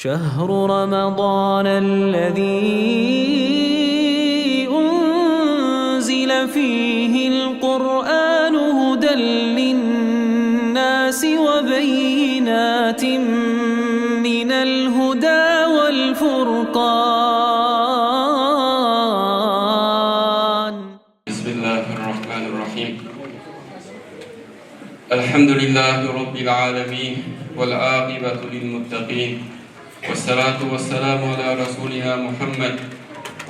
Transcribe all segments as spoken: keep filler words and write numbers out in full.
شهر رمضان الذي أنزل فيه القرآن هدى للناس وبينات من الهدى والفرقان. بسم الله الرحمن الرحيم. الحمد لله رب العالمين، والعاقبة للمتقين، والصلاة والسلام على رسولنا محمد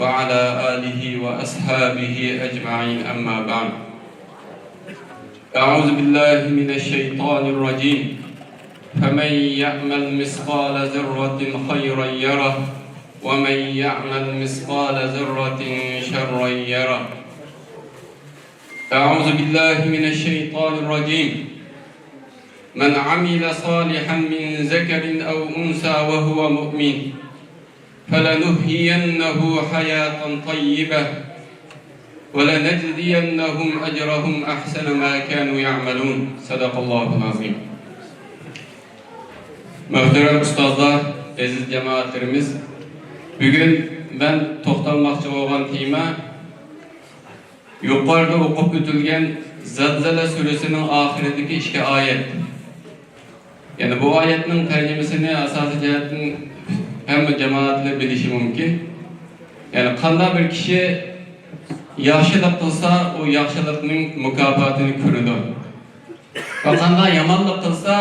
وعلى آله وأصحابه أجمعين، أما بعد. أعوذ بالله من الشيطان الرجيم. فمن يعمل مثقال ذرة خيرا يره، ومن يعمل مثقال ذرة شرا يره. أعوذ بالله من الشيطان الرجيم. من عمل صالحا من ذكر أو أنثى وهو مؤمن فلنحيينه حياة طيبة ولنجزينهم أجرهم أحسن ما كانوا يعملون. صدق الله العظيم. مۆھتەرەم ئۇستازلار، ئەزىز جامائەتلىرىمىز، بۈگۈن مەن توختالماقچى بولغان تېما يۇقىرىدا ئوقۇپ ئۆتۈلگەن زەلزەلە سۈرىسىنىڭ ئاخىرىدىكى ئىككى ئايەت. يەنى بۇ ئايەتنىڭ تەرجىمىسىنى ئاساسىي جەھەتتىن ھەممە جامائەتلەر بىلىشى مۇمكىن. يەنى قانداق بىر كىشى ياخشىلىق قىلسا، ئۇ ياخشىلىقنىڭ مۇكاپاتىنى كۆرىدۇ. ۋە قانداق يامانلىق قىلسا،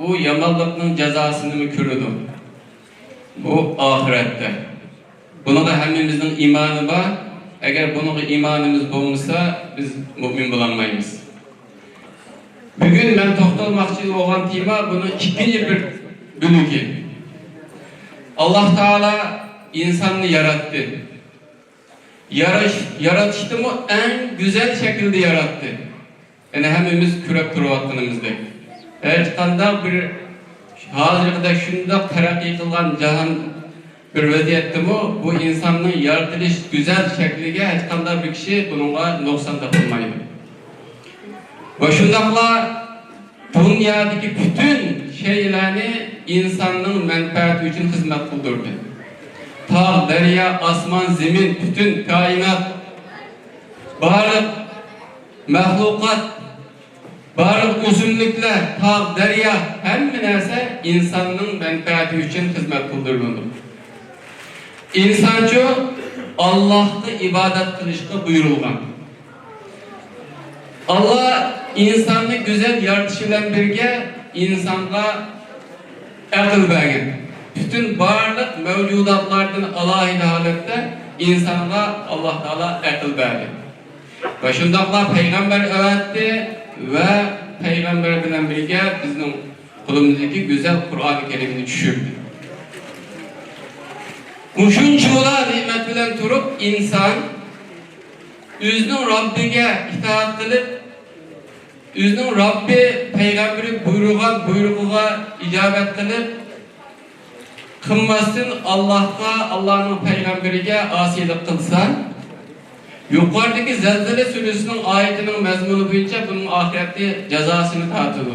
ئۇ يامانلىقنىڭ جازاسىنىمۇ كۆرىدۇ. بۇ ئاخىرەتتە. بۇنىڭغا ھەممىمىزنىڭ ئىمانى بار. ئەگەر بۇنىڭغا ئىمانىمىز بولمىسا، بىز مۇئمىن بولالمايمىز. بۈگۈن مەن توختالماقچى بولغان تېما بۇنىڭ ئىككىنچى بىر بۆلىكى. ئاللاھ تائالا ئىنساننى ياراتتى. يارىش-، يارىتىشتىمۇ ئەڭ گۈزەل شەكىلدە ياراتتى. يەنى ھەممىمىز كۆرۈپ تۇرۇۋاتقىنىمىزدەك، ھېچقانداق بىر ھازىرقىدەك شۇنداق تەرەققىي قىلغان جاھان بىر ۋەزىيەتتىمۇ بۇ ئىنساننىڭ يارىتىلىش گۈزەل شەكلىگە ھېچقانداق بىر كىشى بۇنىڭغا نۇقسان تاپالمايدۇ. ۋە شۇنداقلا دۇنيادىكى پۈتۈن شەيئىلەرنى ئىنساننىڭ مەنپەئەتى ئۈچۈن خىزمەت قىلدۇردى. تاغ، دەريا، ئاسمان، زېمىن، پۈتۈن كائىنات، بارلىق مەخلۇقات، بارلىق ئۆسۈملۈكلەر، تاغ، دەريا، ھەممە نەرسە ئىنساننىڭ مەنپەئەتى ئۈچۈن خىزمەت قىلدۇرۇلىدۇ. ئىنسانچۇ ئاللاھقا ئىبادەت قىلىشقا بۇيرۇلغان. ئاللا ئىنساننى گۈزەل يارىتىش بىلەن بىرگە ئىنسانغا ئەقىل بەرگەن. پۈتۈن بارلىق مەۋجۇداتلاردىن ئالاھىدە ھالەتتە ئىنسانغا ئاللا تائالا ئەقىل بەردى. ۋە شۇنداقلا پەيغەمبەر ئەۋەتتى ۋە پەيغەمبەر بىلەن بىرگە بىزنىڭ قولىمىزدىكى گۈزەل قۇرئانى كەرىمنى چۈشۈردى. مۇشۇنچىۋالا نېمەت بىلەن تۇرۇپ، ئىنسان ئۆزىنىڭ رەببىگە ئىتائەت قىلىپ، ئۆزىنىڭ رەببى پەيغەمبىرى بۇيرۇغان بۇيرۇقىغا ئىجابەت قىلىپ، قىلماستىن، ئاللاھقا، ئاللاھنىڭ پەيغەمبىرىگە ئاسىيلىق قىلسا، يۇقىرىدىكى زەلزەلە سۈرىسىنىڭ ئايىتىنىڭ مەزمۇنى بويىچە بۇنىڭ ئاخىرەتتە جازاسىنى تارتىدۇ.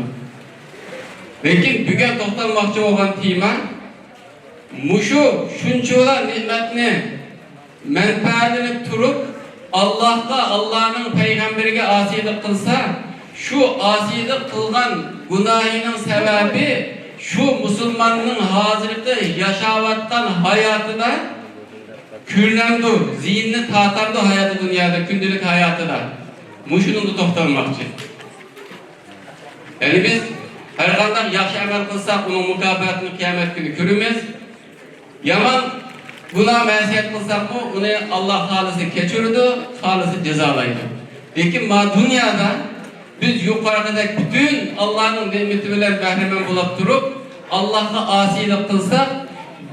لېكىن بۈگۈن توختالماقچى بولغان تېما مۇشۇ شۇنچىۋالا نېمەتنى مەنپەئەتلىنىپ تۇرۇپ، ئاللاھقا، ئاللاھنىڭ پەيغەمبىرىگە ئاسىيلىق قىلسا، شۇ ئاسىيلىق قىلغان گۇناھىنىڭ سەۋەبى شۇ مۇسۇلماننىڭ ھازىرقى ياشاۋاتقان ھاياتىدا كۆرۈنەمدۇ، زىيىنىنى تارتامدۇ ھاياتى دۇنيادا، كۈندىلىك ھاياتىدا؟ مۇشۇنىڭدا توختالماقچى. يەنى بىز ھەرقانداق ياخشى ئەمەل قىلساق، ئۇنىڭ مۇكاپاتىنى قىيامەت كۈنى كۆرىمىز. يامان گۇناھ، مەسىيەت قىلساقمۇ، ئۇنى ئاللا خالىسا كەچۈرىدۇ، خالىسا جازالايدۇ. لېكىن ما دۇنيادا بىز يۇقىرىقىدەك پۈتۈن ئاللانىڭ نېمىتى بىلەن بەھرىمەن بولاپ تۇرۇپ، ئاللاغا ئاسىيلىق قىلساق،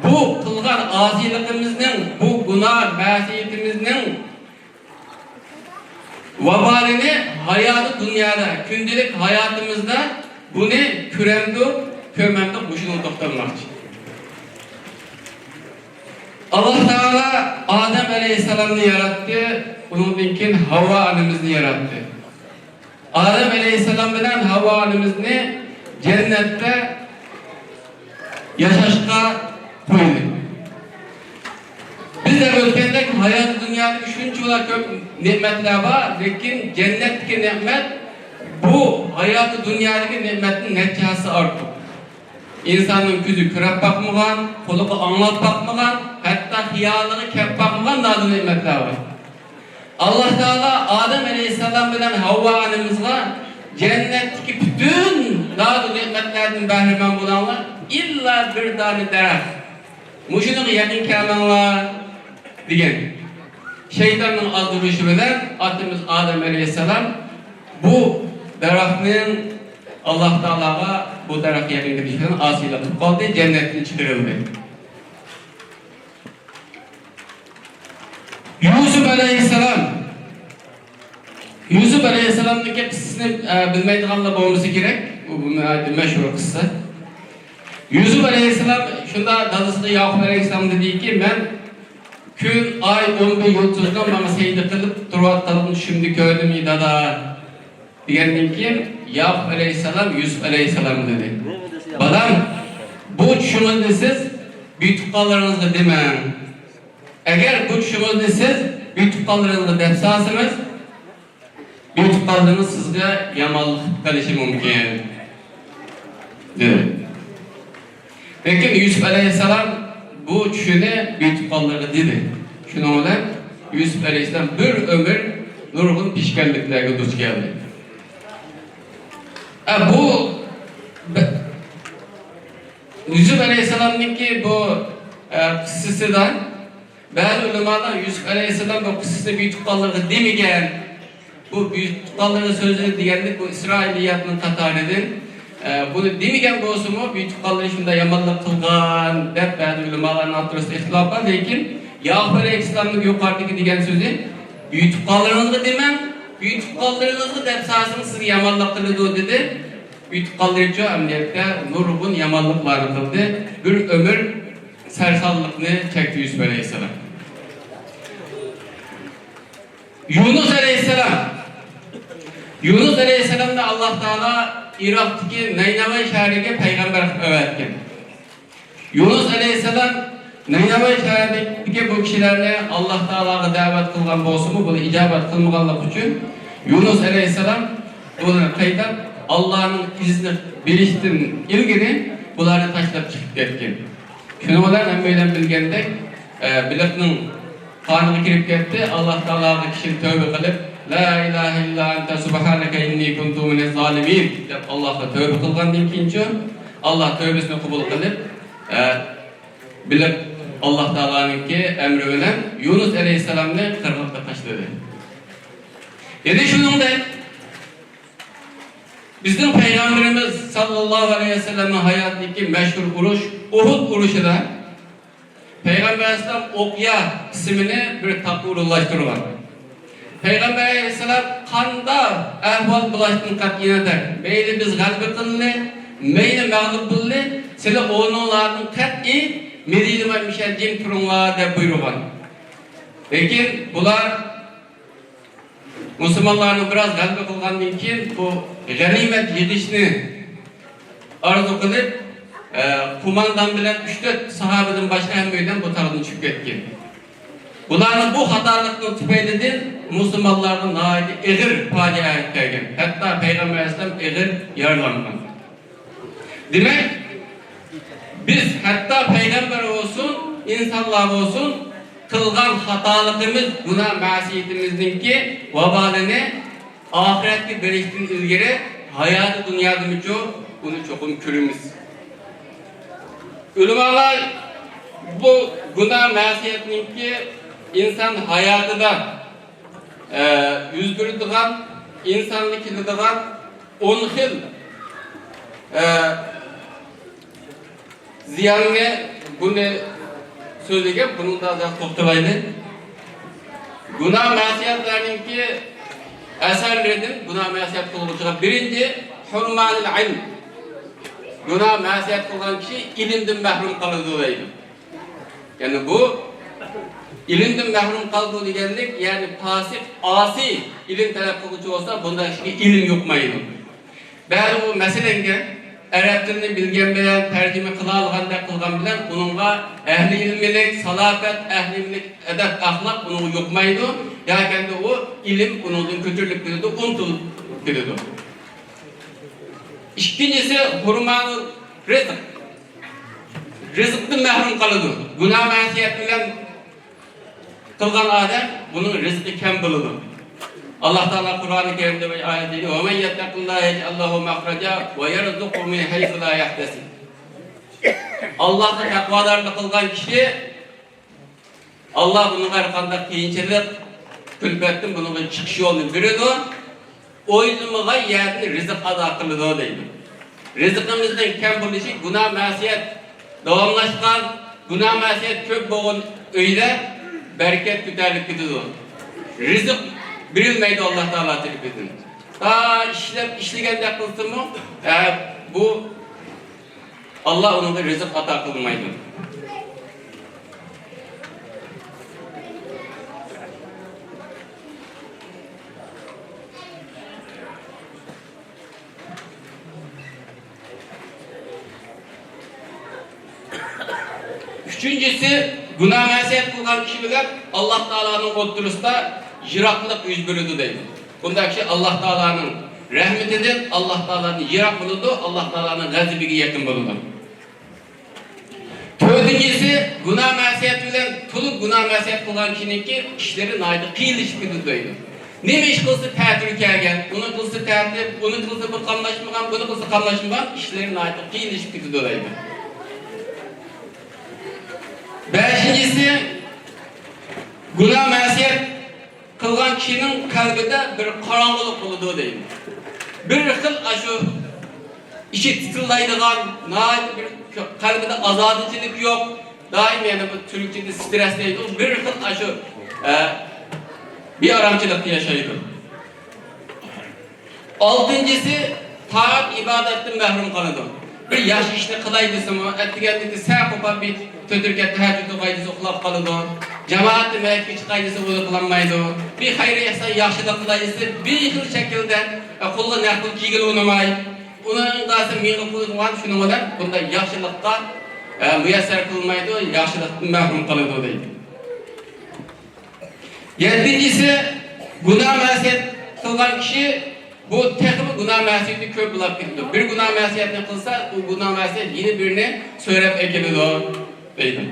بۇ قىلغان ئاسىيلىقىمىزنىڭ، بۇ گۇناھ، مەسىيىتىمىزنىڭ ۋابالىنى ھاياتى دۇنيادا، كۈندىلىك ھاياتىمىزدا بۇنى كۆرەمدۇق، كۆرمەمدۇق، مۇشۇنىڭغا توختالماقچى. ئاللا تائالا ئادەم ئەلەيھىسسالامنى ياراتتى، ئۇنىڭدىن كېيىن ھاۋا ئانىمىزنى ياراتتى. ئادەم ئەلەيھىسسالام بىلەن ھاۋا ئانىمىزنى جەننەتتە ياشاشقا شۇنچىۋالا كۆپ نېمەتلەر بار، لېكىن جەننەتتىكى نېمەت بۇ ھاياتى دۇنيادىكى نېمەتتىن نەچچە ھەسسە ئارتۇق. ئىنساننىڭ كۆزى كۆرۈپ باقمىغان، قۇلىقى ئاڭلاپ باقمىغان، ھەتتا خىيالىغا كەپ باقمىغان نادىر نېمەتلەر بار. ئاللا تائالا ئادەم ئەلەيھىسسالام بىلەن ھەۋۋا ئانىمىزغا جەننەتتىكى پۈتۈن نادىر نېمەتلەردىن بەھرىمەن بولۇڭلار، ئىللا بىر دانە دەرەخ، مۇشۇنىڭغا يېقىن كەلمەڭلار دېگەن. شەيتاننىڭ ئازدۇرۇشى بىلەن ئاتىمىز ئادەم ئەلەيھىسسالام بۇ دەرەخنىڭ، ئاللا تائالاغا بۇ دەرەخكە يېقىن كېلىشى بىلەن ئاسىيلىق قىلىپ قالدى، جەننەتتىن چىقىرىلدى. يۈسۈپ ئەلەيھىسسالام. يۈسۈپ ئەلەيھىسسالامنىڭكى قىسسىسىنى، ئە، بىلمەيدىغانلار بولمىسا كېرەك. بۇ، بۇ ناھايىتى مەشھۇر قىسسە. يۈسۈپ ئەلەيھىسسالام شۇنداق دادىسىغا، ياقۇپ ئەلەيھىسسالامغا دېدىكى، مەن كۈن، ئاي، ئون بىر يۇلتۇزنىڭ ماڭا سەجدە قىلىپ تۇرۇۋاتقانلىقىنى چۈشۈمدە كۆردۈم، ئى دادا. دېگەندىن كېيىن ياقۇپ ئەلەيھىسسالام يۈسۈپ ئەلەيھىسسالامغا دېدى، بالام، بۇ چۈشىڭىزنى سىز بىر تۇغقانلىرىڭىزغا دېمەڭ. ئەگەر بۇ چۈشىڭىزنى سىز بىر تۇغقانلىرىڭىزغا دەپ سالسىڭىز، بىر تۇغقانلىرىڭىز سىزگە يامانلىق قىلىپ قېلىشى مۇمكىن، دېدى. لېكىن يۈسۈپ ئەلەيھىسسالام بۇ چۈشىنى بىر تۇغقانلىرىغا دېدى. شۇنىڭ بىلەن يۈسۈپ ئەلەيھىسسالام بىر ئۆمۈر نۇرغۇن پېشكەللىكلەرگە دۇچ كەلدى. ئە، بۇ بە-، يۈسۈپ ئەلەيھىسسالامنىڭكى بۇ، ئە، قىسسىسىدا بەزى ئۆلىمالار يۈسۈپ ئەلەيھىسسالام بۇ قىسسىسىنى بىر تۇغقانلىرىغا دېمىگەن. بۇ بىر تۇغقانلىرىغا سۆزلىدى دېگەنلىك بۇ ئىسرائىلىياتنىڭ قاتارىدىن. ئە، بۇنى دېمىگەن بولسىمۇ، بىر تۇغقانلىرى شۇنداق يامانلىق قىلغان دەپ بەزى ئۆلىمالارنىڭ ئوتتۇرىسىدا ئىختىلاپ بار. لېكىن ياقۇپ ئەلەيھىسسالامنىڭ يۇقىرىدىكى دېگەن سۆزى، بىر تۇغقانلىرىڭىزغا دېمەڭ، بىر تۇغقانلىرىڭىزغا دەپ سالسىڭىز سىزگە يامانلىق قىلىدۇ، دېدى. بىر تۇغقانلىرىچۇ ئەمەلىيەتتە نۇرغۇن يامانلىقلارنى قىلدى. بىر ئۆمۈر سەرسانلىقنى چەكتى يۈسۈپ ئەلەيھىسسالام. يۇنۇس ئەلەيھىسسالام. يۇنۇس ئەلەيھىسسالامنى ئاللا تائالا ئىراقتىكى نەينەۋە شەھىرىگە پەيغەمبەر قىلىپ ئەۋەتكەن. يۇنۇس ئەلەيھىسسالام نەينەۋە شەھىرىدىكى بۇ كىشىلەرنى ئاللا تائالاغا دەۋەت قىلغان بولسىمۇ، بۇنى ئىجابەت قىلمىغانلىقى ئۈچۈن يۇنۇس ئەلەيھىسسالام بۇلارنى قايتاپ، ئاللانىڭ ئىزنى بېرىشتىن ئىلگىرى بۇلارنى تاشلاپ چىقىپ كەتكەن. شۇنىڭ بىلەن ھەممەيلەن بىلگەندەك، ئە، بېلىقنىڭ قارنىغا كىرىپ كەتتى. ئاللا تائالاغا كىشى تەۋبە قىلىپ، لا ئىلاھە ئىللا ئەنتە سۇبھانەكە ئىننى كۇنتۇ مىنەز زالىمىن دەپ ئاللاغا تەۋبە قىلغاندىن كېيىنچۇ، ئاللا تەۋبىسىنى قوبۇل قىلىپ، ئە، بېلىق ئاللا تائالانىڭكى ئەمرى بىلەن يۇنۇس ئەلەيھىسسالامنى قىرغاققا تاشلىدى. يەنە شۇنىڭدەك، بىزنىڭ پەيغەمبىرىمىز ساللاللاھۇ ئەلەيھى ۋەسەللەمنىڭ ھاياتىدىكى مەشھۇر ئۇرۇش، ئۇھۇد ئۇرۇشىدا پەيغەمبەر ئەلەيھىسسالام ئوقيا ئىسمىنى بىر تاغقا ئورۇنلاشتۇرغان. پەيغەمبەر ئەلەيھىسسالام قانداق ئەھۋال بولۇشتىن قەتئىينەزەر، مەيلى بىز غەلىبە قىلىلى، مەيلى مەغلۇپ بولىلى، سىلەر ئورنۇڭلاردىن قەتئىي مەدىنە بىلەن مۇشۇ يەردە جىم تۇرۇڭلار دەپ بۇيرۇغان. لېكىن بۇلار مۇسۇلمانلارنىڭ بىراز غەلىبە قىلغاندىن كېيىن بۇ غەنىيمەت يىغىشنى ئارزۇ قىلىپ، ئە، قوماندان بىلەن ئۈچ تۆت ساھابىدىن باشقا ھەممەيلەن بۇ تاغدىن چۈشۈپ كەتكەن. بۇلارنىڭ بۇ خاتالىقنىڭ تۈپەيلىدىن مۇسۇلمانلارغا ناھايىتى ئېغىر پاجىئە يەتكەن. ھەتتا پەيغەمبەر ئەلەيھىسسالام ئېغىر يارىلانغان. دېمەك، بىز ھەتتا پەيغەمبەر بولسۇن، ئىنسانلار بولسۇن، قىلغان خاتالىقىمىز، گۇناھ مەسىيىتىمىزنىڭكى ۋابالىنى ئاخىرەتكە بېرىشتىن ئىلگىرى ھاياتى دۇنيادىمۇچۇ ئۇنى چوقۇم كۆرىمىز. ئۆلىمالار بۇ گۇناھ مەسىيەتنىڭكى ئىنسان ھاياتىدا، ئە، يۈز بېرىدىغان، ئىنسانغا كېلىدىغان ئون خىل، ئە، زىياننى بۇنى سۆزلىگەن، بۇنىڭدا ئازراق توختىلايلى. گۇناھ مەسىيەتلەرنىڭكى ئەسەرلىرىدىن گۇناھ مەسىيەت قىلغۇچىغا بىرىنچى، ھۇرمانىل ئىلم. گۇناھ مەسىيەت قىلغان كىشى ئىلىمدىن مەھرۇم قالىدۇ دەيدۇ. يەنى بۇ ئىلىمدىن مەھرۇم قالىدۇ دېگەنلىك، يەنى پاسىق، ئاسىي ئىلىم تەلەپ قىلغۇچى بولسا، بۇنداق كىشىگە ئىلىم يۇقمايدۇ. بەزى ئۇ مەسىلەنگە، ئەرەب تىلىنى بىلگەن بىلەن، تەرجىمە قىلالىغاندەك قىلغان بىلەن ئۇنىڭغا ئەھلى ئىلمىلىك، سالاپەت، ئەھلى ئىلمىلىك ئەدەپ-ئەخلاق ئۇنىڭغا يۇقمايدۇ. ياكەندە ئۇ ئىلىم ئۇنىڭدىن كۆتۈرۈلۈپ كېتىدۇ، ئۇنتۇلۇپ كېتىدۇ. ئىككىنچىسى، ھۇرمانۇ رىزق. رىزىقتىن مەھرۇم قالىدۇ. گۇناھ-مەسىيەت بىلەن قىلغان ئادەم، بۇنىڭ رىزقى كەم بولىدۇ. ئاللاھ تائالا قۇرئانى كەرىمدە بىر ئايەت دەيدۇ، «وَمَن يَتَّقِ اللَّهَ يَجْعَل لَّهُ مَخْرَجًا وَيَرْزُقْهُ مِنْ حَيْثُ لَا يَحْتَسِبُ.» ئاللاھقا تەقۋادارلىق قىلغان كىشى، ئاللاھ بۇنىڭغا ھەر قانداق قىيىنچىلىق، كۈلپەتتىن بۇنىڭغا چىقىش يولىنى بېرىدۇ. ئويلىمىغان يەردىن رىزىق ئاتا قىلىدۇ دەيدۇ. رىزقىمىزنىڭ كەم بولۇشى، گۇناھ-مەسىيەت داۋاملاشقان، گۇناھ-مەسىيەت كۆپ بولغان ئۆيدە بەرىكەت كۆتەرىلىپ كېتىدۇ. رىزىق بېرىلمەيدۇ ئاللاھ تائالا تەرىپىدىن. تا ئىشلەپ، ئىشلىگەندەك قىلسىمۇ، ئە، بۇ ئاللاھ ئۇنىڭغا رىزىق ئاتا قىلمايدۇ. ئۈچىنچىسى، گۇناھ-مەسىيەت قىلغان كىشى بىلەن ئاللاھ تائالانىڭ ئوتتۇرىسىدا يىراقلىق يۈز بېرىدۇ دەيدۇ. بۇنداق كىشى ئاللاھ تائالانىڭ رەھمىتىدىن، ئاللاھ تائالادىن يىراق بولىدۇ، ئاللاھ تائالانىڭ غەزىپىگە يېقىن بولىدۇ. تۆتىنچىسى، گۇناھ-مەسىيەت بىلەن، تولۇق گۇناھ-مەسىيەت قىلغان كىشىنىڭكى ئىشلىرى ناھايىتى قىيىنلىشىپ كېتىدۇ دەيدۇ. نېمە ئىش قىلسا تەتۈر كەلگەن، ئۇنى قىلسا تەتۈر، ئۇنى قىلسا بۇ قاملاشمىغان، بۇنى قىلسا قاملاشمىغان، ئىشلىرى ناھايىتى قىيىنلىشىپ كېتىدۇ دەيدۇ. بەشىنچىسى، گۇناھ-مەسىيەت قىلغان كىشىنىڭ قەلبىدە بىر قاراڭغۇلۇق بولىدۇ دەيدۇ. بىر خىل ئاشۇ ئىچى تىتىلدايدىغان، ناھايىتى بىر قەلبىدە ئازادىچىلىك يوق، دائىم، يەنى بۇ تۈركچىدە سترېس دەيدۇ، بىر خىل ئاشۇ، ئە، بىئارامچىلىقتا ياشايدۇ. ئالتىنچىسى، تائەت ئىبادەتتىن مەھرۇم قالىدۇ. بىر ياخشى ئىشنى قىلاي دېسىمۇ، ئەتىگەندىكى سەل قوپاپ بىر تۆت رەكەت تەھەججۇد ئوقۇي دېسە ئۇخلاپ قالىدۇ. جامائەتتە مەسچىتكە چىقاي دېسە ئۇنى قىلالمايدۇ. بىر خەير-ئېھسان، ياخشىلىق قىلاي دېسە، بىر خىل شەكىلدە، ئە، قولىغا نەق پۇل كىيگىلى ئۇنىماي. ئۇنىڭ داسى مىڭغا پۇل قىلغان، شۇنىڭ بىلەن بۇنداق ياخشىلىققا، ئە، مۇيەسسەر قىلمايدۇ، ياخشىلىقتىن مەھرۇم قالىدۇ دەيدۇ. يەتتىنچىسى، گۇناھ-مەسىيەت قىلغان كىشى بۇ تېخىمۇ گۇناھ-مەسىيىتى كۆپ بولاپ كېتىدۇ. بىر گۇناھ-مەسىيەتنى قىلسا، ئۇ گۇناھ-مەسىيەت يەنە بىرىنى سۆرەپ ئەكېلىدۇ دەيدۇ.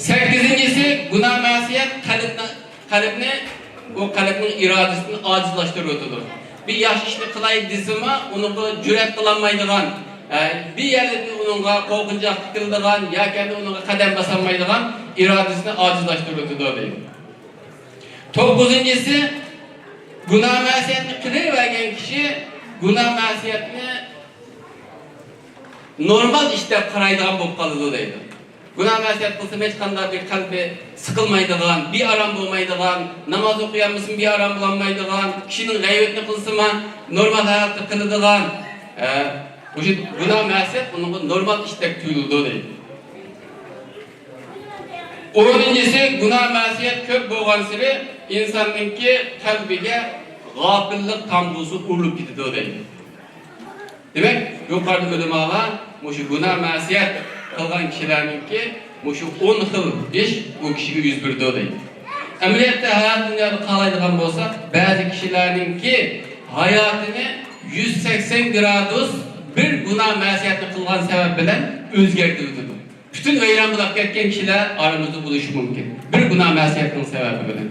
سەككىزىنچىسى، گۇناھ-مەسىيەت قەلبنى، قەلبنى، ئۇ قەلبنىڭ ئىرادىسىنى ئاجىزلاشتۇرۇۋېتىدۇ. بىر ياخشى ئىشنى قىلاي دېسىمۇ، ئۇنىڭغا جۈرئەت قىلالمايدىغان، ئە، بىر يەردىن ئۇنىڭغا قورقۇنچاقلىق كېلىدىغان ياكى ئۇنىڭغا قەدەم باسالمايدىغان ئىرادىسىنى ئاجىزلاشتۇرۇۋېتىدۇ دەيدۇ. توققۇزىنچىسى، گۇناھ-مەسىيەتنى قىلىۋەرگەن كىشى گۇناھ-مەسىيەتنى نورمال ئىش دەپ قارايدىغان بولۇپ قالىدۇ دەيدۇ. گۇناھ-مەسىيەت قىلسىمۇ ھېچقانداق بىر قەلبى سىقىلمايدىغان، بىئارام بولمايدىغان، ناماز ئوقۇيالمىسىمۇ بىئارام بولالمايدىغان، كىشىنىڭ غەيۋىتىنى قىلسىمۇ نورمال ھالەتتە قىلىدىغان، ئە، مۇشۇ گۇناھ-مەسىيەت ئۇنىڭغا نورمال ئىشتەك تۇيۇلىدۇ دەيدۇ. ئونىنچىسى، گۇناھ-مەسىيەت كۆپ بولغانسېرى ئىنساننىڭكى قەلبىگە غاپىللىق تامغىسى ئۇرۇلۇپ كېتىدۇ دەيدۇ. دېمەك، يۇقىرىدا ئۆلىمالار مۇشۇ گۇناھ-مەسىيەت قىلغان كىشىلەرنىڭكى مۇشۇ ئون خىل ئىش ئۇ كىشىگە يۈز بېرىدۇ دەيدۇ. ئەمەلىيەتتە ھايات دۇنيادا قارايدىغان بولساق، بەزى كىشىلەرنىڭكى ھاياتىنى يۈز سەكسەن گرادۇس بىر گۇناھ-مەسىيەتنى قىلغان سەۋەب بىلەن ئۆزگەرتىۋېتىدۇ. پۈتۈن ۋەيران بولاپ كەتكەن كىشىلەر ئارىمىزدا بولۇشى مۇمكىن. بىر گۇناھ-مەسىيەتنىڭ سەۋەبى بىلەن.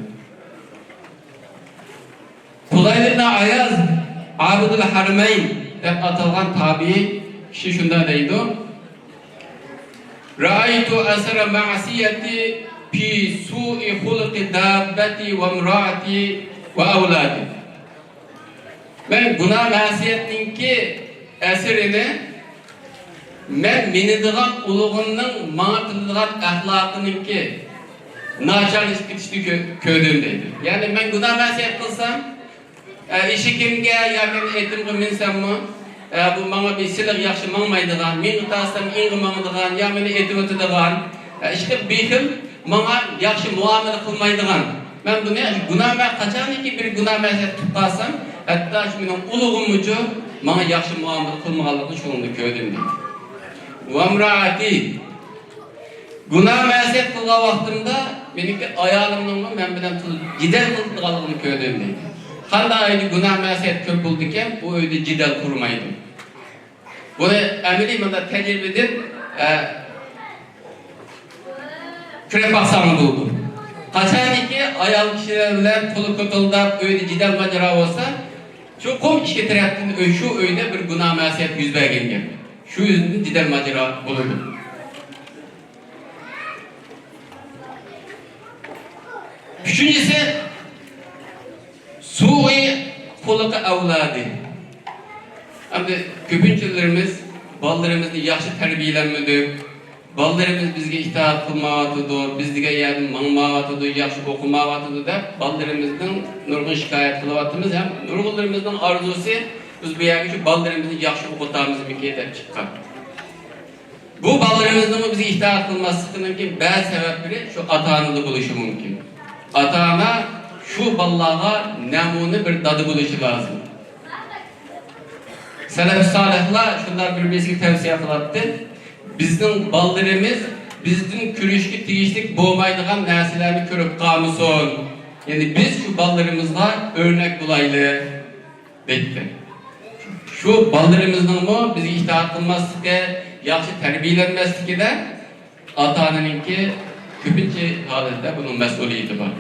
پۇدايل ئىبن ئاياز، ئابىدۇل ھەرمەين دەپ ئاتالغان تابىئىي كىشى شۇنداق دەيدۇ: رأيت أثر معصيتي في سوء خلق دابتي وامرأتي وأولادي. مەن گۇناھ-مەسىيەتنىڭكى ئەسىرىنى مەن مىنىدىغان ئۇلۇغۇمنىڭ ماڭا قىلىدىغان ئەخلاقىنىڭكى ناچارلىشىپ كېتىشىنى كۆ-، كۆردۈم دەيدۇ. يەنى مەن گۇناھ-مەسىيەت قىلسام، ئە، ئېشىكىمگە ياكى ئېتىمغا مىنسەممۇ، ئە، بۇ ماڭا بىر سىلىق ياخشى ماڭمايدىغان، مىڭغا تارتسام ئېڭغا ماڭىدىغان، يا مېنى ئېتىۋېتىدىغان، ئە، ئىشقىلىپ بىر خىل ماڭا ياخشى مۇئامىلە قىلمايدىغان. مەن بۇنى گۇناھ، مەن قاچانكى بىر گۇناھ-مەسىيەت قىلىپ قالسام، ھەتتا شۇ مېنىڭ ئۇلۇغۇممۇچۇ، ماڭا ياخشى مۇئامىلە قىلمىغانلىقىنى شۇنىڭدا كۆردۈم دېدى. ۋەمرائەتى، گۇناھ مەسىيەت قىلغان ۋاقتىمدا مېنىڭكى ئايالىمنىڭمۇ مەن بىلەن تۇرۇپ جېدەل قىلىدىغانلىقىنى كۆردۈم دېدى. قانداق ئۆيدە گۇناھ مەسىيەت كۆپ بولىدىكەن، ئۇ ئۆيدە جېدەل قۇرۇمايدۇ. بۇنى ئەمەلىي مۇنداق تەجرىبىدىن، ئە، كۆرۈپ باقساڭلار بولىدۇ. قاچانكى ئايال كىشىلەر بىلەن تولا كوتۇلداپ ئۆيدە جېدەل ماجىرا بولسا، چوقۇم ئىككى تەرەپتىن ئۆي، شۇ ئۆيدە بىر گۇناھ مەسىيەت يۈز بەرگەن گەپ. شۇ يۈزدىن جېدەل ماجىرا بولىدۇ. ئۈچىنچىسى، سۇئى خۇلقى ئەۋلادى. ئەمدى كۆپىنچىلىرىمىز بالىلىرىمىزنى ياخشى تەربىيەلەنمىدۇق. بالىلىرىمىز بىزگە ئىتائەت قىلمايۋاتىدۇ، بىز دېگەن يەردىن ماڭمايۋاتىدۇ، ياخشى ئوقۇمايۋاتىدۇ دەپ بالىلىرىمىزدىن نۇرغۇن شىكايەت قىلىۋاتىمىز ھەم نۇرغۇنلىرىمىزنىڭ ئارزۇسى، بىز بۇ يەرگە شۇ بالىلىرىمىزنى ياخشى ئوقۇتامىزمىكىن دەپ چىققان. بۇ بالىلىرىمىزنىڭمۇ بىزگە ئىتائەت قىلماسلىقىنىڭكى بەزى سەۋەبلىرى شۇ ئاتا-ئانىدا بولۇشى مۇمكىن. ئاتا-ئانا شۇ بالىلارغا نەمۇنە بىر دادا بولۇشى لازىم. سەلەف سالىھلار شۇنداق بىر-بىرسىگە تەۋسىيە قىلاتتى، بىزنىڭ بالىلىرىمىز بىزدىن كۆرۈشكە تېگىشلىك بولمايدىغان نەرسىلەرنى كۆرۈپ قالمىسۇن. يەنى بىز شۇ بالىلىرىمىزغا ئۆرنەك بولايلى. دەيتتى. شۇ بالىلىرىمىزنىڭمۇ بىزگە ئىتائەت قىلماسلىقى، ياخشى تەربىيەلەنمەسلىكىدە ئاتا-ئانىنىڭكى كۆپىنچە ھالەتتە بۇنىڭ مەسئۇلىيىتى بار.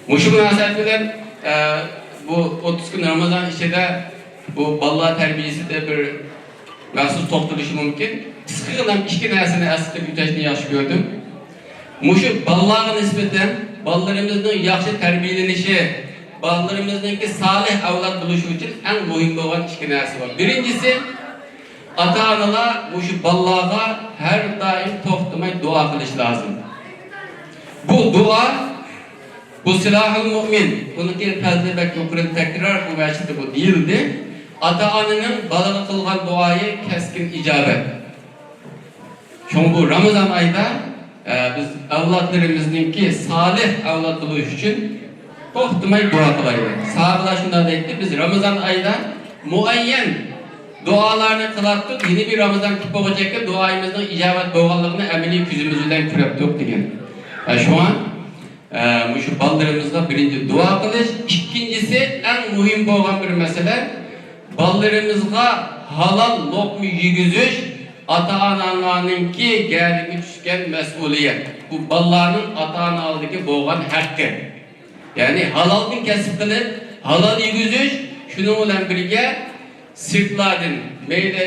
مۇشۇ مۇناسىۋەت بىلەن، ئە، بۇ ئوتتۇز كۈن رامىزان ئىچىدە بۇ بالىلار تەربىيەسىدە بىر مەخسۇس توختىلىشى مۇمكىن. قىسقىغىنە ئىككى نەرسىنى ئەسلىتىپ ئۆتۈشنى ياخشى كۆردۈم. مۇشۇ بالىلارغا نىسبەتەن بالىلىرىمىزنىڭ ياخشى تەربىيەلىنىشى، بالىلىرىمىزنىڭكى سالىھ ئەۋلاد بولۇشى ئۈچۈن ئەڭ مۇھىم بولغان ئىككى نەرسە بار. بىرىنچىسى، ئاتا-ئانىلار مۇشۇ بالىلارغا ھەر دائىم توختىماي دۇئا قىلىش لازىم. بۇ دۇئا، بۇ سىلاھۇل مۇئمىن، بۇنىڭكى پەزلى بەك يۇقىرى، تەكرار بۇ مەسچىتتە بۇ دېيىلدى. ئاتا-ئانىنىڭ بالىغا قىلغان دۇئايى كەسكىن ئىجابەت. شۇڭا بۇ رامىزان ئايدا، ئە، بىز ئەۋلادلىرىمىزنىڭكى سالىھ ئەۋلاد بولۇشى ئۈچۈن توختىماي دۇئا قىلايلى. ساھابىلار شۇنداق دەيتتى، بىز رامىزان ئايدا مۇئەييەن دۇئالارنى قىلاتتۇق، يەنە بىر رامىزان كېلىپ بولغۇچەككە دۇئايىمىزنىڭ ئىجابەت بولغانلىقىنى ئەمەلىي كۆزىمىز بىلەن كۆرەتتۇق دېگەن. ئە، شۇڭا ئە، مۇشۇ بالىلىرىمىزغا بىرىنچى دۇئا قىلىش، ئىككىنچىسى، ئەڭ مۇھىم بولغان بىر مەسىلە، بالىلىرىمىزغا ھالال لوقما يېگۈزۈش ئاتا-ئانىلارنىڭكى گەدىنىگە چۈشكەن مەسئۇلىيەت. بۇ بالىلارنىڭ ئاتا-ئانا ئالدىدىكى بولغان ھەققى. يەنى ھالالدىن كەسىپ قىلىپ، ھالال يېگۈزۈش، شۇنىڭ بىلەن بىرگە سىرتلاردىن، مەيلى،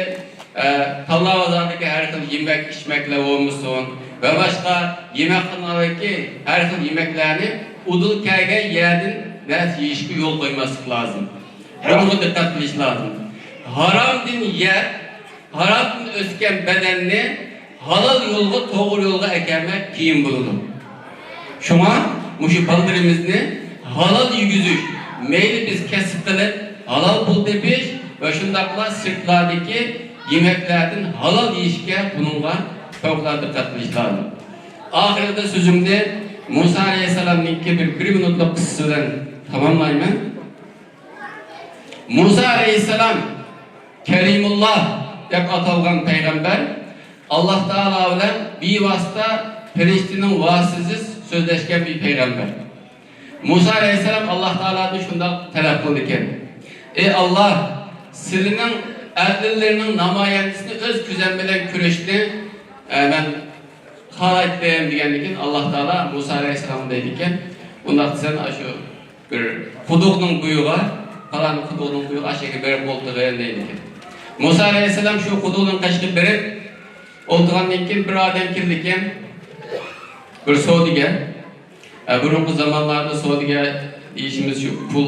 ئە، تاللا بازاردىكى ھەر خىل يېمەك، ئىچمەكلەر بولمىسۇن ۋە باشقا يېمەكخانىلاردىكى ھەر خىل يېمەكلەرنى ئۇدۇل كەلگەن يەردىن نەرسە يېيىشكە يول قويماسلىق لازىم. بۇنىڭغا دىققەت قىلىش لازىم. ھارامدىن يەپ، ھارامدىن ئۆسكەن بەدەننى ھالال يولغا، توغرا يولغا ئەكەلمەك قىيىن بولىدۇ. شۇڭا مۇشۇ بالىلىرىمىزنى ھالال يېگۈزۈش، مەيلى بىز كەسىپ قىلىپ ھالال پۇل تېپىش ۋە شۇنداقلا سىرتلاردىكى يېمەكلەردىن ھالال يېيىشكە، بۇنىڭغا پەۋقۇلئاددە دىققەت قىلىش لازىم. ئاخىرىدا سۆزۈمنى مۇسا ئەلەيھىسسالامنىڭكى بىر، بىر مىنۇتلۇق قىسسىسى بىلەن تاماملايمەن. مۇسا ئەلەيھىسسالام كەلىمۇللا دەپ ئاتالغان پەيغەمبەر، ئاللاھ تائالا بىلەن بىۋاسىتە، پەرىشتىنىڭ ۋاسىتىسىز سۆزلەشكەن بىر پەيغەمبەر. مۇسا ئەلەيھىسسالام ئاللاھ تائالادىن شۇنداق تەلەپ قىلىدىكەن، ئەي ئاللاھ، سىلىنىڭ ئەدىللىرىنىڭ نامايەندىسىنى ئۆز كۆزۈم بىلەن كۆرۈشنى، ئە، مەن خالايتتىم دېگەندىن كېيىن، ئاللاھ تائالا مۇسا ئەلەيھىسسالامغا دەيدىكەن، ئۇنداقتا سەن ئاشۇ بىر قۇدۇقنىڭ بويىغا، پالان قۇدۇقنىڭ بويىغا ئاشۇ يەرگە بېرىپ ئولتۇرغىن دەيدىكەن. مۇسا ئەلەيھىسسالام شۇ قۇدۇقنىڭ قېشىغا بېرىپ ئولتۇرغاندىن كېيىن، بىر ئادەم كېلىدىكەن، بىر سودىگەر. ئە، بۇرۇنقى زامانلاردا سودىگەر دېيىشىمىز شۇ پۇل،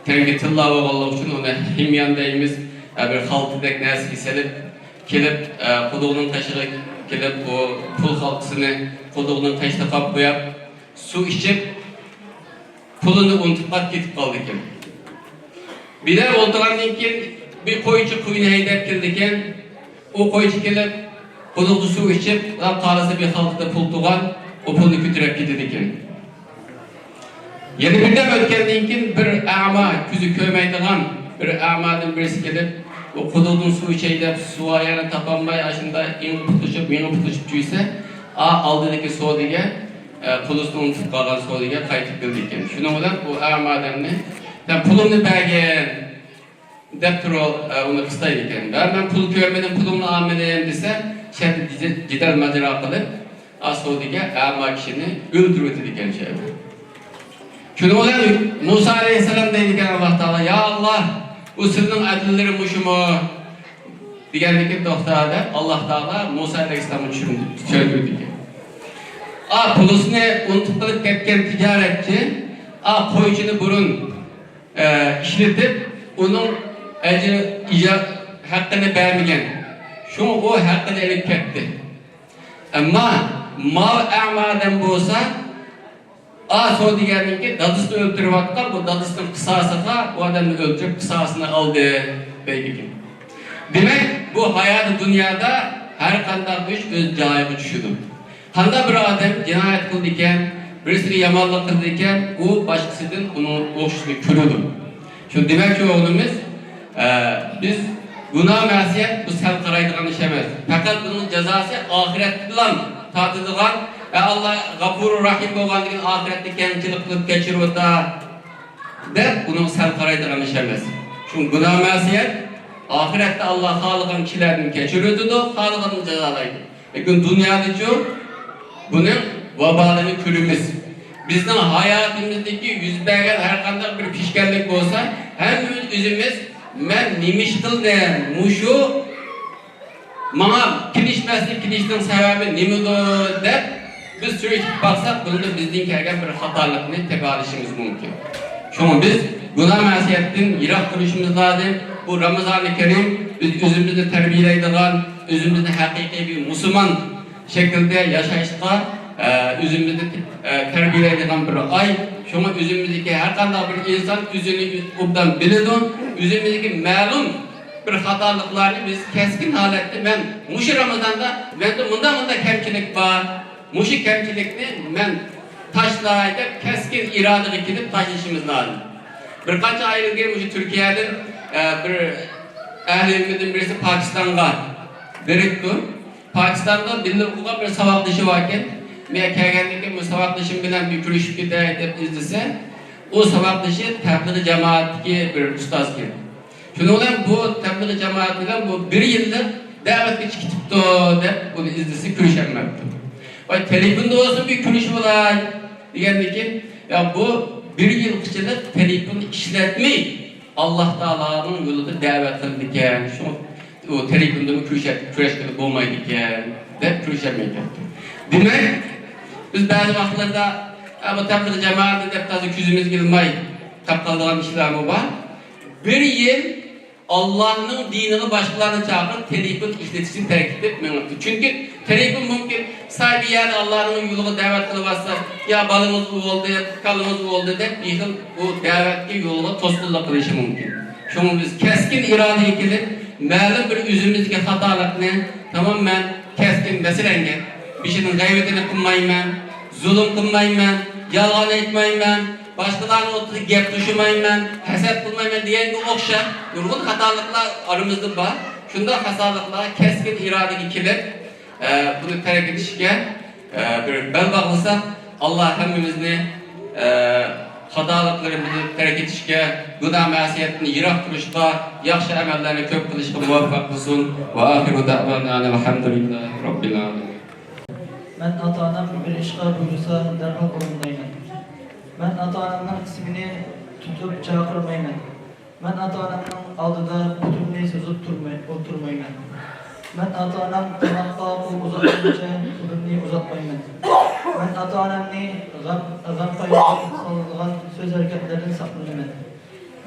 تەڭگە تىللا بولغانلىقى ئۈچۈن ئۇنى ھىميان دەيمىز. ئە، بىر خالتىدەك نەرسىگە سېلىپ كېلىپ، ئە، قۇدۇقنىڭ قېشىغا كېلىپ، بۇ پۇل خالتىسىنى قۇدۇقنىڭ قېشىدا قاپ قويۇپ، سۇ ئىچىپ، پۇلىنى ئۇنتۇپ قاپ كېتىپ قالىدىكەن. بىر يەر ئولتۇرغاندىن كېيىن، بىر قويچى قوينى ھەيدەپ كېلىدىكەن. ئۇ قويچى كېلىپ، قۇدۇقتا سۇ ئىچىپ، قالىسا بىر خالتىدا پۇل تۇرغان، ئۇ پۇلنى كۆتۈرۈپ كېتىدىكەن. يەنە بىردەم ئۆتكەندىن كېيىن، بىر ئەما، كۆزى كۆرمەيدىغان، بىر ئەمادىن بىرسى كېلىپ، بۇ قۇدۇقتىن سۇ ئىچەي دەپ، سۇ ئاياغىنى تاپالماي، ئاشۇنداق ئېڭىپ پۇتلىشىپ، مېڭىپ پۇتلىشىپ چۈيسە، ئا، ئالدىدىكى سودىگەر، ئە، قۇدۇقنى ئۇنتۇپ قالغان سودىگەر قايتىپ كېلىدىكەن. شۇنىڭ بىلەن ئۇ ئەما ئادەمنى، سەن پۇلۇمنى بەرگىن دەپ تۇرۇپ، ئە، ئۇنى قىستايدىكەن. ۋە مەن پۇل كۆرمىدىم، پۇلۇمنى ئالمىدىم دېسە، شۇ يەردە جېدەل ماجىرا قىلىپ، ئا، سودىگەر ئەما كىشىنى ئۆلتۈرۈۋېتىدىكەن شۇ يەردە. شۇنىڭ بىلەن مۇسا ئەلەيھىسسالام دەيدىكەن ئاللا تائالا، يا ئاللا، بۇ سىلىنىڭ ئەدىللىرى مۇشۇمۇ؟ دېگەندىكىن توختا دەپ ئاللا تائالا مۇسا ئەلەيھىسسالامغا چۈشۈندۈ-، چۈشەندۈردىكەن. ئا، پۇلىسىنى ئۇنتۇپ قېلىپ كەتكەن تىجارەتچى، ئا، قويچىنى بۇرۇن، ئە، ئىشلىتىپ، ئۇنىڭ ئەجرى، ئىجا-، ھەققىنى بەرمىگەن. شۇڭا ئۇ ھەققىنى ئېلىپ كەتتى. ئەمما ماۋۇ ئەما ئادەم بولسا، ئا، سودىگەرنىڭكى دادىسىنى ئۆلتۈرۈۋاتقان، بۇ دادىسىنىڭ قىساسىغا، ئۇ ئادەمنى ئۆلتۈرۈپ قىساسىنى ئالدى دەيدىكەن. دېمەك، بۇ ھاياتى دۇنيادا ھەر قانداق ئىش ئۆز جايىغا چۈشىدۇ. قانداق بىر ئادەم جىنايەت قىلىدىكەن، بىرسىگە يامانلىق قىلىدىكەن، ئۇ باشقىسىدىن ئۇنىڭ ئوخشىشىنى كۆرىدۇ. شۇ دېمەكچى بولغىنىمىز، ئە، بىز گۇناھ مەسىيەت بۇ سەل قارايدىغان ئىش ئەمەس. پەقەت بۇنىڭ جازاسى ئاخىرەتتىلا تارتىدىغان، ئە، ئاللا غەپۇرۇر رەھىم بولغاندىكىن ئاخىرەتتە كەڭچىلىك قىلىپ كەچۈرۈۋاتار دەپ بۇنىڭغا سەل قارايدىغان ئىش ئەمەس. چۈنكى گۇناھ مەسىيەت ئاخىرەتتە ئاللا خالىغان كىشىلەردىن كەچۈرۈۋېتىدۇ، خالىغاننى جازالايدۇ. لېكىن دۇنيادىچۇ بۇنىڭ ۋابالىنى كۆرىمىز. بىزنىڭ ھاياتىمىزدىكى يۈز بەرگەن ھەر قانداق بىر پېشكەللىك بولسا، ھەممىمىز ئۆزىمىز، مەن نېمە ئىش قىلدىم، مۇشۇ ماڭا كېلىشمەسلىك، كېلىشنىڭ سەۋەبى نېمىدۇ دەپ بىز سۈرۈشتۈرۈپ باقساق، بۇندا بىزدىن كەلگەن بىر خاتالىقنى تېپىۋېلىشىمىز مۇمكىن. شۇڭا بىز گۇناھ مەسىيەتتىن يىراق تۇرۇشىمىز لازىم. بۇ رامىزانى كەرىم بىز ئۆزىمىزنى تەربىيەلەيدىغان، ئۆزىمىزنى ھەقىقىي بىر مۇسۇلمان شەكىلدە ياشاشقا، ئە، ئۆزىمىزنى، ئە، تەربىيەلەيدىغان بىر ئاي. شۇڭا ئۆزىمىزدىكى ھەر قانداق بىر ئىنسان ئۆزىنى ئوبدان بىلىدۇ. ئۆزىمىزدىكى مەلۇم بىر خاتالىقلارنى بىز كەسكىن ھالەتتە، مەن مۇشۇ رامىزاندا مەندە مۇنداق، مۇنداق كەمچىلىك بار، مۇشۇ كەمچىلىكنى مەن تاشلاي دەپ كەسكىن ئىرادىگە كېلىپ تاشلىشىمىز لازىم. بىر قانچە ئاي ئىلگىرى مۇشۇ تۈركىيەدىن، ئە، بىر ئەھلى ئىلمىدىن بىرسى پاكىستانغا بېرىپتۇ. پاكىستاندا بىللە ئوقۇغان بىر ساۋاقدىشى باركەن. مەن كەلگەندىن كېيىن بۇ ساۋاقدىشىم بىلەن بىر كۆرۈشۈپ كېتەي دەپ ئىزدىسە، ئۇ ساۋاقدىشى تەبلىغ جامائەتتىكى بىر ئۇستازكەن. شۇنىڭ بىلەن بۇ تەبلىغ جامائەت بىلەن بۇ بىر يىللىق دەۋەتكە چىقىپتۇ دەپ ئۇنى ئىزدىسە كۆرۈشەلمەپتۇ. ۋاي، تېلېفوندا بولسا بىر كۆرۈشۈپ بولاي دېگەندىن كېيىن، يا، بۇ بىر يىلغىچىلىك تېلېفون ئىشلەتمەي، ئاللا تائالانىڭ يولىدا دەۋەت قىلىدىكەن. شۇ ئۇ تېلېفوندىمۇ كۆرۈشە-، كۆرۈشكىلى بولمايدىكەن دەپ كۆرۈشەلمەيدىكەن. دېمەك، بىز بەزى ۋاقىتلاردا، ئە، بۇ تەبلىغ جامائىتى دەپ تازا كۆزىمىزگە ئىلماي قاپ قالىدىغان ئىشلارمۇ بار. بىر يىل ئاللانىڭ دىنىغا باشقىلارنى چاقىرىپ، تېلېفون ئىشلىتىشنى تەرك ئېتىپ مېڭىپتۇ. چۈنكى تېلېفون مۇمكىن سايبىيەنى ئاللانىڭ يولىغا دەۋەت قىلىۋاتسا، يا بالىڭىز ئۇۋالدى، يا كالىڭىز ئۇۋالدى دەپ، بېخىل ئۇ دەۋەتكە، يولغا توسقۇنلۇق قىلىشى مۇمكىن. شۇڭا بىز كەسكىن ئىرادىگە كېلىپ، مەلۇم بىر ئۆزىمىزدىكى خاتالىقنى تامام مەن كەسكىن، مەسىلەنگە، بىشىنىڭ غەيۋىتىنى قىلمايمەن، زۇلۇم قىلمايمەن، يالغان ئېيتمايمەن، باشقىلارنىڭ ئوتتۇرىدا گەپ قوشمايمەن، ھەسەت قىلمايمەن دېگەنگە ئوخشاش نۇرغۇن خاتالىقلار ئارىمىزدا بار. شۇنداق خاتالىقلار كەسكىن ئىرادىگە كېلىپ، ئە، بۇنى تەرك ئېتىشكە، ئە، بىر بەل باغلىساق، ئاللا ھەممىمىزنى، ئە، خاتالىقلىرىمىزنى تەرك ئېتىشكە، گۇناھ مەسىيەتتىن يىراق تۇرۇشقا، ياخشى ئەمەللەرنى كۆپ قىلىشقا مۇۋەپپەق قىلسۇن. ۋە ئاخىرۇ دەئۋانا ئەنىلھەمدۇلىللاھى رەببىل ئالەمىن. مەن ئاتا-ئانام بىر ئىشقا بۇيرۇسا، دەرھال ئورۇندايمەن. مەن ئاتا-ئانامنىڭ ئىسمىنى تۇتۇپ چاقىرمايمەن. مەن ئاتا-ئانامنىڭ ئالدىدا پۇتۇمنى سوزۇپ تۇرماي-، ئولتۇرمايمەن. مەن ئاتا-ئانام تاماققا قول ئۇزاتقىنىچە قولۇمنى ئۇزاتمايمەن. مەن ئاتا-ئانامنى غەم، غەم قايغۇغا سالىدىغان سۆز-ھەرىكەتلەردىن ساقلىنىمەن.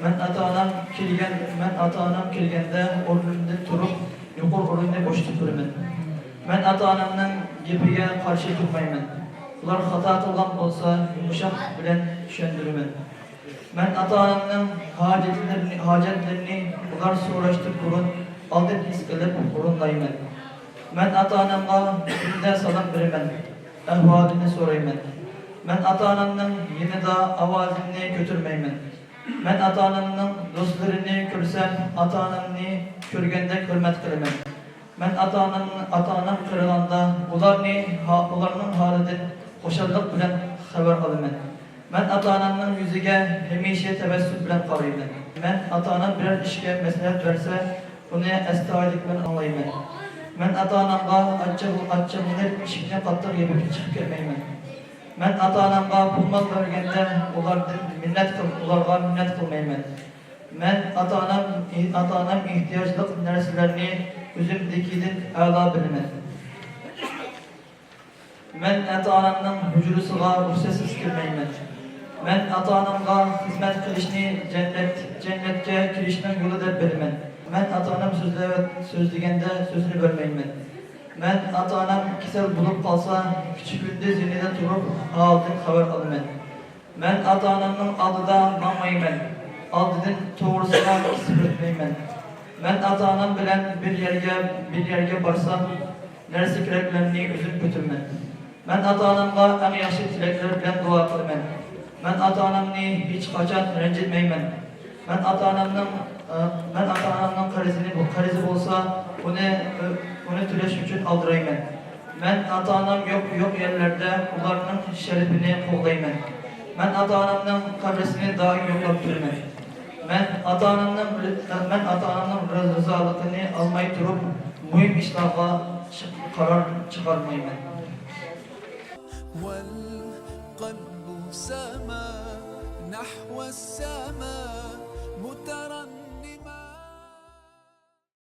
مەن ئاتا-ئانام كىرگەن، مەن ئاتا-ئانام كىرگەندە ئورنۇمدىن تۇرۇپ، يۇقىرى ئورۇننى بوشىتىپ بېرىمەن. مەن ئاتا-ئانامنىڭ گېپىگە قارشى تۇرمايمەن. ئۇلار خاتا قىلغان بولسا، يۇمشاق بىلەن چۈشەندۈرىمەن. مەن ئاتا-ئانامنىڭ ھاجەتلىرىنى، ھاجەتلىرىنى ئۇلار سوراشتىن بۇرۇن ئالدىن ھېس قىلىپ ئورۇنلايمەن. مەن ئاتا-ئانامغا كۈندە سالام بېرىمەن، ئەھۋالىنى سورايمەن. مەن ئاتا-ئانامنىڭ يېنىدا ئاۋازىمنى كۆتۈرمەيمەن. مەن ئاتا-ئانامنىڭ دوستلىرىنى كۆرسەم، ئاتا-ئانامنى كۆرگەندەك ھۆرمەت قىلىمەن. مەن ئاتا-ئانام، ئاتا-ئانام قېرىغاندا، ئۇلارنى ھا-، ئۇلارنىڭ ھالىدىن خۇشاللىق بىلەن خەۋەر ئالىمەن. مەن ئاتا-ئانامنىڭ يۈزىگە ھەمىشە تەبەسسۇم بىلەن قارايمەن. مەن ئاتا-ئانام بىرەر ئىشكە مەسلىھەت بەرسە، ئۇنى ئەستايىدىل بىلەن ئاڭلايمەن. مەن ئاتا-ئانامغا ئاچچىق-، ئاچچىقلىنىپ، ئىشىكنى قاتتىق يېپىپ چىقىپ كەتمەيمەن. مەن ئاتا-ئانامغا پۇل-مال بەرگەندە، ئۇلاردىن مىننەت قىل-، ئۇلارغا مىننەت قىلمايمەن. مەن ئاتا-ئانام، ئاتا-ئانام ئېھتىياجلىق نەرسىلەرنى ئۆزۈمدىكىدىن ئەلا بىلىمەن. مەن ئاتا-ئانامنىڭ ھۇجرىسىغا رۇخسەتسىز كىرمەيمەن. مەن ئاتا-ئانامغا خىزمەت قىلىشنى جەننەت، جەننەتكە كىرىشنىڭ يولى دەپ بىلىمەن. مەن ئاتا-ئانام سۆزلەۋەت-، سۆزلىگەندە سۆزىنى بۆلمەيمەن. مەن ئاتا-ئانام كېسەل بولۇپ قالسا، كېچە-كۈندۈز يېنىدا تۇرۇپ، ھالىدىن خەۋەر ئالىمەن. مەن ئاتا-ئانامنىڭ ئالدىدا ماڭمايمەن، ئالدىدىن توغرىسىغا كېسىپ ئۆتمەيمەن. مەن ئاتا-ئانام بىلەن بىر يەرگە، بىر يەرگە بارسام، نەرسە-كېرەكلەرنى ئۆزۈم كۆتۈرىمەن. مەن ئاتا-ئانامغا ئەڭ ياخشى تىلەكلەر بىلەن دۇئا قىلىمەن. مەن ئاتا-ئانامنى ھېچقاچان رەنجىتمەيمەن. مەن ئاتا-ئانامنىڭ، ئە، مەن ئاتا-ئانامنىڭ قەرزىنى، قەرزى بولسا، ئۇنى، ئۇنى تۆلەش ئۈچۈن ئالدىرايمەن. مەن ئاتا-ئانام يوق، يوق يەرلەردە ئۇلارنىڭ شەرىپىنى قوغدايمەن. مەن ئاتا-ئانامنىڭ قەبرىسىنى دائىم يوقلاپ تۇرىمەن. مەن ئاتا-ئانامنىڭ، مەن ئاتا-ئانامنىڭ رىزالىقىنى ئالماي تۇرۇپ، مۇھىم ئىشلارغا چىق-، قارار چىقارمايمەن. والقلب سما نحو السماء مترددا